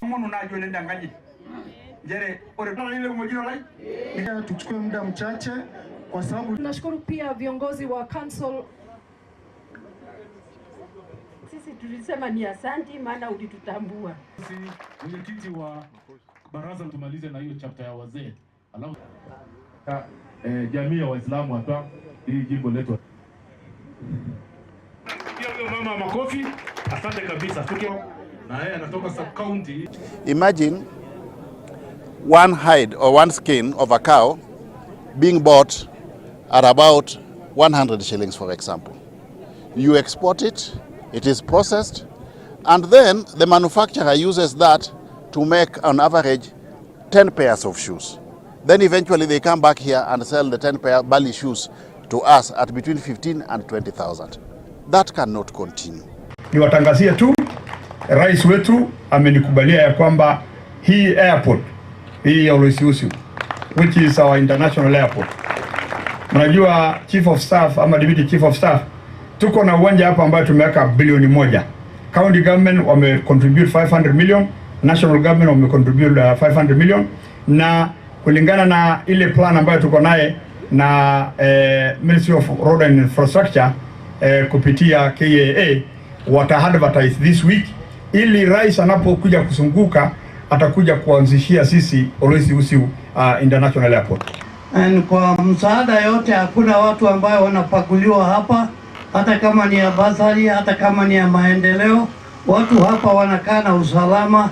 Omonu naaji oleng tenkaji nchere ore ile kimojino lai. Tuchukue muda mchache kwa sababu Tunashukuru pia viongozi wa council. Sisi tulisema ni asanti, maana ulitutambua. Mwenyekiti wa baraza, tumalize na hiyo chapter ya wazee, alafu jamii ya Waislamu hapa hii jimbo letu. Pia huyo mama makofi, asante kabisa. Tuko na yeye anatoka sub county. Imagine one hide or one skin of a cow being bought at about 100 shillings, for example. You export it, it is processed, and then the manufacturer uses that to make, on average, 10 pairs of shoes. Then eventually they come back here and sell the 10 pair Bali shoes to us at between 15 and 20,000. That cannot continue. Niwatangazie tu, rais wetu amenikubalia ya kwamba hii airport hii ya Oloisisiu, which is our international airport. Mnajua chief of staff ama deputy chief of staff, tuko na uwanja hapa ambayo tumeweka bilioni 1. County government wame contribute 500 million, national government wame contribute 500 million, na kulingana na ile plan ambayo tuko naye na Ministry of Road and Infrastructure kupitia KAA wata advertise this week ili rais anapokuja kuzunguka atakuja kuanzishia sisi Oloisi International Airport. And kwa msaada yote, hakuna watu ambayo wanabaguliwa hapa, hata kama ni ya bursary, hata kama ni ya maendeleo. Watu hapa wanakaa na usalama.